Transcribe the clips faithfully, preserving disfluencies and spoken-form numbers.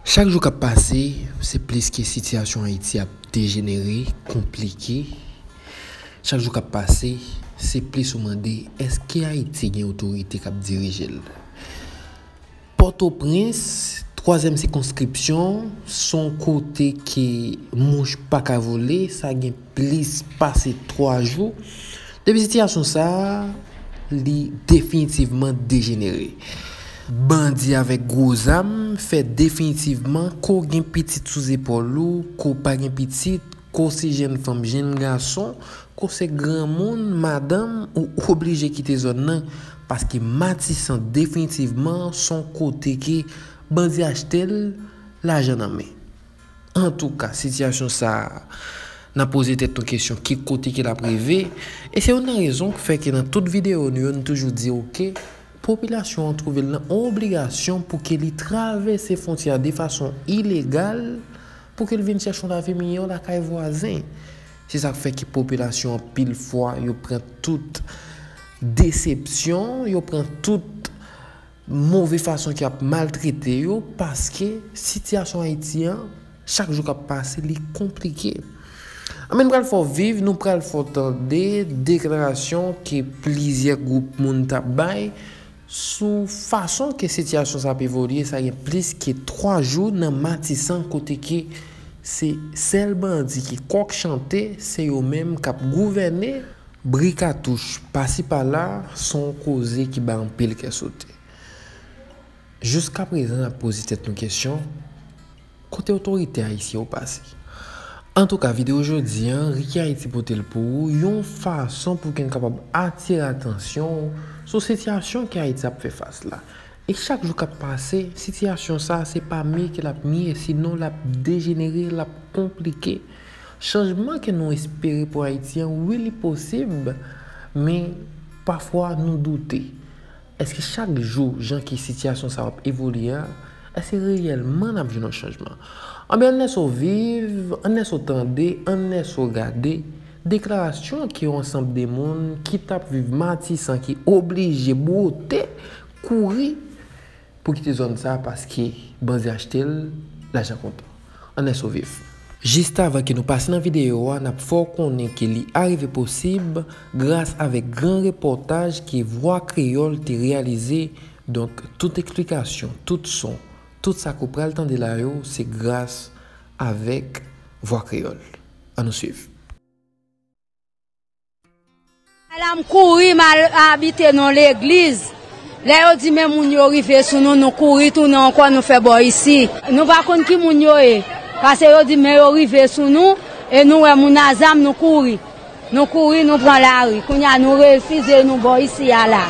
Chak jou k ap pase, se plis ke sitiyasyon Ayiti ap dejenere, konplike. Chak jou k ap pase, se plis ou mande, èske Ayiti gen otorite k ap dirije l? Pòtoprens, twazyèm sikonskripsyon, se yon kote ke mouch pa ka vole, sa gen plis pase twa jou. Depi sitiyasyon sa a, li definitivman dejenere. Bandi avèk gwo zam fè definitivman ke w gen pitit sou zepòl ou, ke w pa gen pitit, ke w se jèn fanm, jèn gason, ke w se granmoun, madanm, ou oblije kite zòn nan, paske Matisan definitivman se yon kote ke bandi achte l, lajan nan men. Antouka, sitiyasyon sa a, n ap poze tèt nou kesyon, ki kote ke l ap rive? E se youn nan rezon k fè ke nan tout videyo nou yo, nou toujou di, oke, popilasyon an twouve l nan yon obligasyon pou ke li travèse fwontyè a de fason ilegal, pou ke l vin chèche yon lavi miyò lakay vwazen. Se sa k fè ke popilasyon anpil fwa, yo pran tout desepsyon, yo pran tout move fason ke y ap maltrete yo, paske sitiyasyon Ayiti an, chak jou k ap pase, li konplike. Anben, m pral fè w viv, nou pral fè w tande deklarasyon ke plizyè gwoup moun t ap bay sou fason ke sitiyasyon sa ap evolye. Sa gen plis ke twa jou nan Matisan, kote ke se sèl bandi ki kòk chante, se yo menm k ap gouvène. Bri katouch pasi pala, se yon koze ki bay anpil kè sote. Jiskaprezan, n ap poze tèt nou kesyon, kote otorite ayisyen yo pase? Antouka, videyo jodi a, Ricky Haiti pote l pou ou, yon fason pou ke n kapab atire atansyon w sou sitiyasyon ke Ayiti ap fè fas la. E chak jou k ap pase, sitiyasyon sa a, se pa mye ke l ap mye, sinon l ap dejenere, l ap konplike. Chanjman ke nou espere pou Ayiti an, wi, li posib, men pafwa nou doute. Èske chak jou, jan ke sitiyasyon sa a ap evolye a, èske reyèlman n ap jwenn yon chanjman? Anben, ann lèse w viv, ann lèse w tande, ann lèse w gade deklarasyon ke yon ansanm de moun ki t ap viv Matisan ki oblije bwote, kouri pou kite zòn sa a paske bandi achte l lajan kontan. Ann lèse w viv. Jis avan ke nou pase nan videyo a, n ap fè w konnen ke li arive posib gras avèk gran repòtaj ke Vwa Kreyòl te reyalize. Donk, tout eksplikasyon, tout son, tout sa ke w pral tande la yo, se gras avèk Vwa Kreyòl. Ann nou swiv. La m kouri, m al abite nan legliz. Lè yo di men moun yo rive sou nou, nou kouri tounen ankò, nou fè bò isi. Nou pa konn ki moun yo ye, paske yo di men yo rive sou nou, e nou wè moun a zam, nou kouri. Nou kouri, nou pran lari. Kounye a, nou refize, nou bò isi a la.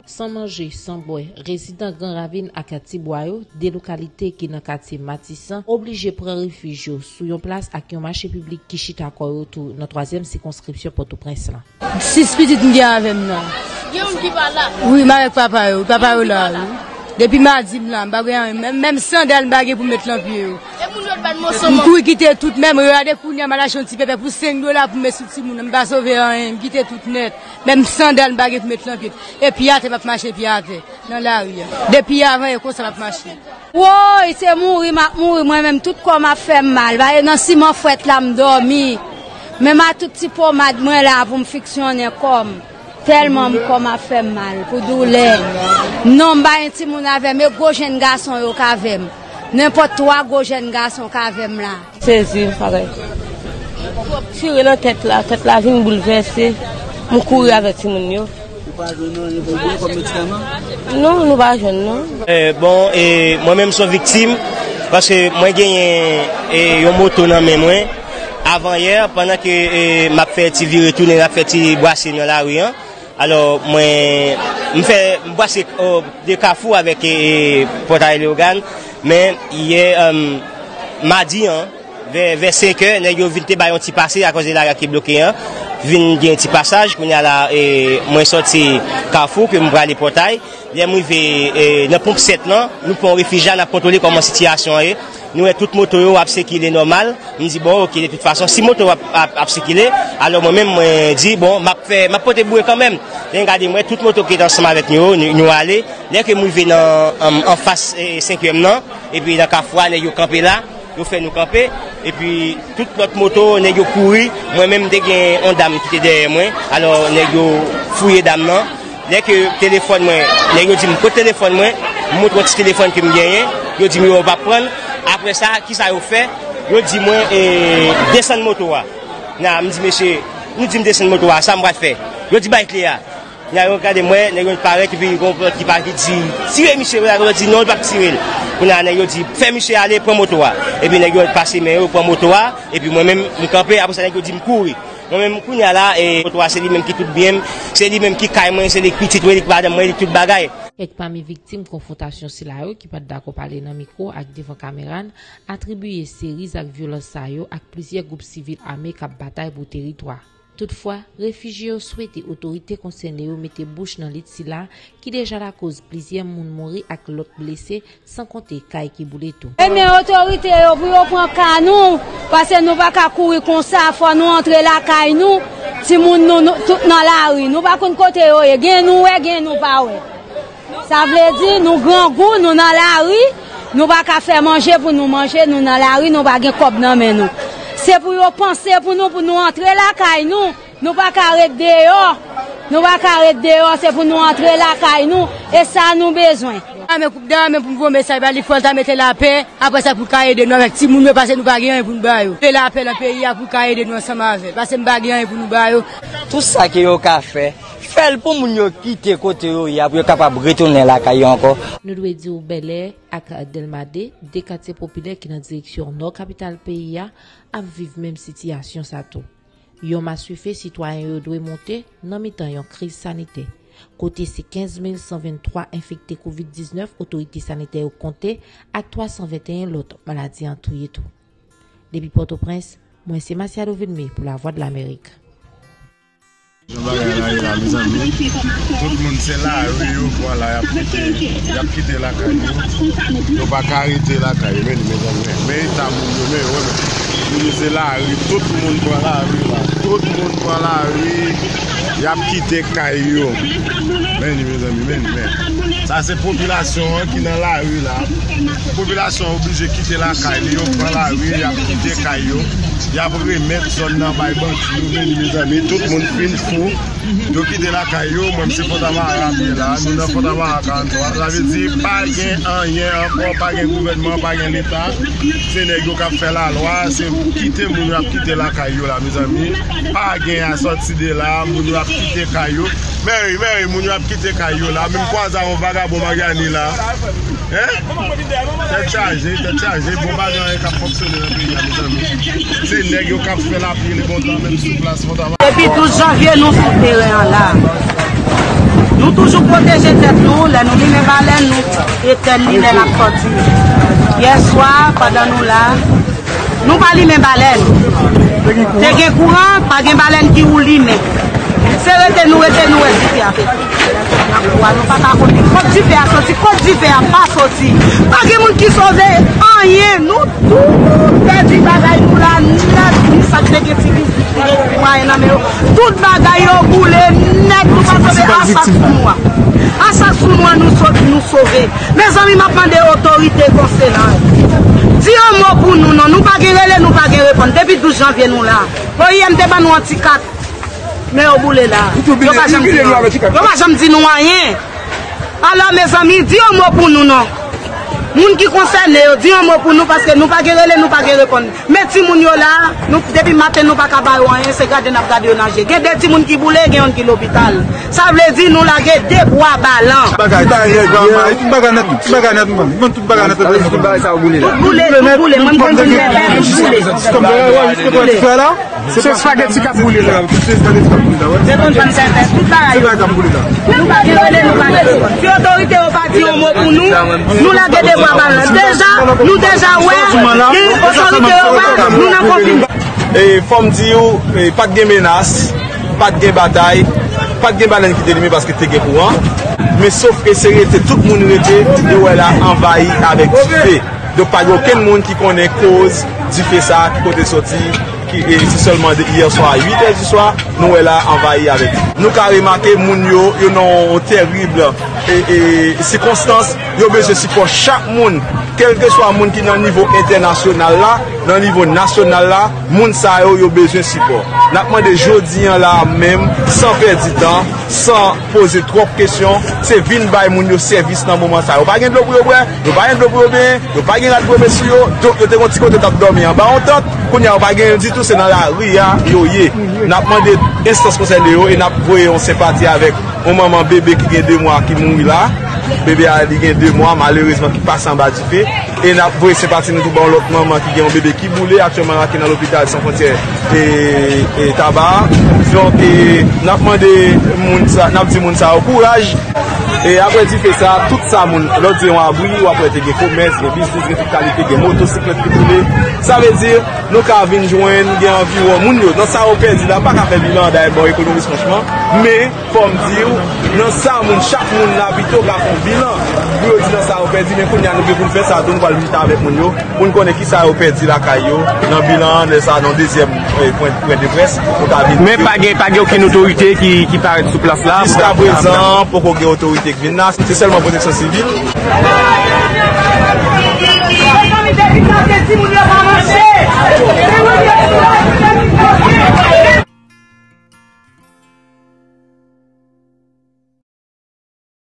San manje, san bwè, rezidan Gran Ravin ak Tibwa yo, de lokalite ki nan katye Matisan, oblije pran refij yo sou yon plas ak yon mache piblik ki chita kò yo tou nan twazyèm sikonskripsyon Pòtoprens lan. Sis pitit m gen avè m nan. Gen youn ki pa la? Wi, m avèk papa yo. Papa yo la, wi. Depi madi m la, m pa gen anyen. Menm, menm sandal m pa gen pou m met lan pye yo. E moun yo t ban moso manti. M kouri kite tout, menm regade kounye a, m al achte yon ti pèpè pou senk dola pou m met sou timoun nan. M pa sove anyen, m kite tout nèt. Menm sandal m pa gen pou m met lan pye. Epi atè m ap mache, epi atè. Nan lari a. Depi avan yè konsa m ap mache. Woy, se mouri m ap mouri, mwen menm tout kò m ap fè m mal. Paske nan siman frèt la m dòmi. Menm a tout ti pomad mwen la pou m fiksyonnen kò m. Tèlman m kò m ap fè m mal pou doulè. Non, m pa gen timoun avè m, e gwo jenn gason yo k avè m. Nenpòt twa gwo jenn gason k avè m la. Sezi, bagay. Tire nan tèt la, tèt la vin boulvèse. M kouri avèk timoun yo. Ou pa jwenn anyen pou w bwè kòm medikaman? Non, nou pa jwenn, non. Eh, bon, eh, mwen menm se yon viktim, paske mwen genyen, eh, yon moto nan men mwen. Avan yè, pandan ke, eh, m ap fè ti vire tounen, m ap fè ti brase nan lari an. Alò, mwen, m fè, m brase, oh, de Kafou avèk, eh, Pòtay Leyogàn, men yè, eh, madi an, vè, vè senk è, nèg yo vin te bay yon ti pase akoz de lari a ki bloke an. Vin gen ti pasaj, kounye a la, e, mwen sòti Kafou, ke m prale Pòtay. Lè m rive, e, nan ponp sèt lan, nou pran yon refij la, n ap kontwole kòman sitiyasyon an ye. Nou wè tout moto yo ap sikile nòmal. M di, bon, oke, de tout fason, si moto ap, ap, ap sikile, alò mwen menm, mwen di, bon, m ap fè, m ap pote boure kanmenm. Lè n gade, m wè tout moto ki te ansanm avèk nou yo, nou, nou ale. Lè ke m rive nan, an, anfas, eh, senkyèm nan, epi nan kafou a, nèg yo kanpe la, yo fè nou kanpe. Epi tout lòt moto, nèg yo kouri. Mwen menm, m te gen yon dam ki te dèyè mwen, alò nèg yo fouye dam nan. Lè ke telefòn mwen, nèg yo di m, "Kote telefòn mwen?" M montre yon ti telefòn ke m genyen. Yo di m, "Yo, yo p ap pran l." Apre sa, kisa yo fè? Yo di mwen, eh, "Desann moto a." Nan, m di, "Mesye, nou di m desann moto a, sa m pral fè?" Yo di, "Bay kle a." Nan, yo gade mwen, nèg yo parèt, epi gon lòt ki pa, ki di, "Tire misye," gon lòt di, "Non, li p ap tire l." Kounye a, nèg yo di, "Fè misye ale, pran moto a." Epi nèg yo pase men yo, pran moto a, epi mwen menm, m kanpe, apre sa, nèg yo di m kouri. Mwen menm, kounye a la, e, moto a se li menm ki tout byen m, se li menm ki kay mwen, se li ki pitit mwen, li ki madanm mwen, li ki tout bagay. Kèk pami viktim konfwontasyon sila yo ki pa t dakò pale nan mikwo ak devan kamera n atribiye seri zak vyolans sa yo ak plizyè gwoup sivil ame k ap batay pou teritwa. Toutfwa, refijye yo swete otorite konsène yo mete bouch nan lit sila ki deja lakoz plizyè moun mouri ak lòt blese, san konte kay ki boule tou. Ebyen, otorite yo, pou yo pran ka nou, paske nou pa ka kouri konsa, fò nou antre lakay nou, timoun nou, nou, tout nan lari. Nou pa konn kote yo ye, gen nou wè, gen nou pa wè. Sa vle di, nou grangou, nou nan lari, nou pa ka fè manje pou nou manje, nou nan lari, nou pa gen kòb nan men nou. Se pou yo panse pou nou, pou nou antre lakay nou. Nou pa ka ret deyò. Nou pa ka ret deyò, se pou nou antre lakay nou, e sa nou bezwen. Dame, dame pou n voye mesaj ba li, fò l ta mete lapè, apre sa pou l ka ede nou avèk timoun yo, paske nou pa gen anyen pou n ba yo. Mete lapè nan peyi a pou l ka ede nou ansanm avè l, paske m pa gen anyen pou nou ba yo. Tout sa ke yo ka fè, fè l pou moun yo kite kote yo ye a, pou yo kapab retounen lakay yo ankò. Nou dwe di w Bèlè ak Dèlma de, de katye popilè ki nan direksyon nò kapital peyi a, ap viv menm sitiyasyon sa tou. Yon maswife sitwayen yo dwe monte nan mitan yon kriz sanitè, kote se kenz mil san venntwa enfekte kovid diznèf otorite sanitè yo konte ak twa san venteyen lòt maladi an touye tou. Depi Pòtoprens, mwen se Masiado Vilmé pou Lavwadlamerik. Jan bagay la ye la, mezanmi, tout moun se lari yo pran la, y ap kite, y ap kite lakay yo. Yo pa ka rete lakay yo, men mezanmi, men eta moun yo, men yo, men. Moun yo se lari, tout moun pran lari la. Tout moun pran lari, y ap kite kay yo. Men li, mezanmi, men li, men. Sa se popilasyon an ki nan lari la. Popilasyon an oblije kite lakay li, yo pran lari, y ap kite kay yo. Y ap remèt zòn nan bay bandi yo, men li, mezanmi, tout moun fin fou. Yo kite lakay yo, mwen, m se Fontamara m ye la, nou nan Fontamara karant twa. Sa vle di, pa gen anyen ankò, pa gen gouvènman, pa gen leta. Se nèg yo k ap fè lalwa, se kite moun yo ap kite lakay yo la, mezanmi. Pa gen asòti de la, moun yo ap kite kay yo. Mèri, mèri, moun yo ap kite kay yo la. Menm kwaze a yon vagabon Maryani la. Hein? Tèt chaje, tèt chaje. Bon, pa gen anyen k ap fonksyone nan peyi a, mezanmi. Se nèg yo k ap fè lapli le bon tan, menm sou plas Fontamara. Depi douz janvye, nou sou teren an la. Nou toujou pwoteje tèt nou. Lè nou limen balèn, nou etèn li lè l ap sòti. Yèswa, pandan nou la, nou pa limen balèn. Te gen kouran, pa gen balèn ki ou limen. Se rete nou rete, nou wè dife a fè. N ap bwa, nou pa ka konnen kot dife a soti, kot dife a pa soti. Pa gen moun ki sove anyen, nou tout pèdi bagay nou la nèt, ni sa k te gen ti biznis, ki gen ti mwayen nan men yo. Tout bagay yo boule nèt, nou pa sove. A sak sou nou a. A sak sou nou a, nou sot, nou sove. Mezanmi, m ap mande otorite konsène yo. Di yon mo pou nou non. Nou pa gen rele, nou pa gen reponn. Depi douz janvye nou la. O I M te ban nou yon ti kat. Men yo boule la. Yo pa janm di nou, yo pa janm di nou anyen. Alò, mezanmi, di yon mo pou nou non. Moun ki konsène yo, di yon mo pou nou, paske nou pa gen rele, nou pa gen reponn. Men timoun yo la, nou, depi maten nou pa ka ba yo anyen, se gade n ap gade yo nan je. Gen de timoun ki boule, gen youn ki lopital. Sa vle di nou lage de bwa balan. Bagay, ti bagay, ti bagay nèt, ti bagay nèt, mwen, mwen, tout bagay nèt, tout bagay sa yo boule la. Tout boule, tout boule, mwen, mwen, mwen, tout boule. Se espageti k ap boule la. Se espageti k ap boule la, wè. Se konn fanm sèten, tout bagay yo. Nou pa gen rele, nou pa gen reponn. Si otorite yo pa di yon mo pou nou, nou lage de bwa balan. Deja, nou deja wè, si otorite yo pa, nou nan konfinman. E fò m di w, e, pa t gen menas, pa t gen batay, pa t gen balèn ki te limen paske te gen kouran. Men sof ke se rete, tout moun rete, yo wè la anvayi avèk dife. Donk, pa gen okenn moun ki konnen koz dife sa a, ki kote l soti, ki, e se sèlman de yè swa, uit è di swa, nou wè la anvayi avèk dife. Nou ka remake moun yo, yo nan yon tèrib, e, e, sikonstans, yo bezwen sipò chak moun, kèlkeswa moun ki nan nivo entènasyonal la, nan nivo nasyonal la, moun sa yo, yo bezwen sipò. N ap mande jodi a la a menm, san pèdi tan, san poze twòp kesyon, se vin bay moun yo sèvis nan moman sa yo. Yo pa gen dlo pou yo bwè, yo pa gen dlo pou yo benyen, yo pa gen rad pou yo met sou yo, donk yo te gen yon ti kote t ap dòmi anba yon tant, kounye a yo pa genyen ditou, se nan lari a yo ye. N ap mande enstans konsène yo e n ap voye yon senpati avèk yon manman bebe ki gen de mwa ki mouri la. Bebe a li gen de mwa, malerezman, ki pase anba dife. E n ap voye senpati nou tou ba yon lòt manman ki gen yon bebe ki boule aktyèlman, ki nan lopital San Fwontyè e, e Taba. Donk, e, n ap mande moun sa, n ap di moun sa yo kouraj. E apre dife sa, tout sa moun, lè w di yon abri, w ap wè te gen komès, gen biznis, gen tout kalite, gen motosiklèt ki boule. Sa vle di, nou ka vin jwenn, gen anviwon moun yo, nan sa yo pèdi la, m pa ka fè bilan, dayè, bon, ekonomis, franchman, men fò m di w, nan sa moun, chak moun la pito ka fè yon bilan pou yo di nan sa yo pèdi, men kounye a nou gen pou n fè sa tou, nou pral chita avèk moun yo pou n konnen kisa yo pèdi lakay yo nan bilan an, lè sa nan dezyèm, eh, pwen, pwen de près, nou ka vin. Men pa gen, pa gen okenn otorite ki, ki parèt sou plas la pou jiska prezan, poko gen otorite ki vin la, se sèlman pwoteksyon sivil. Mezanmi, depi maten, timoun yo pa manje.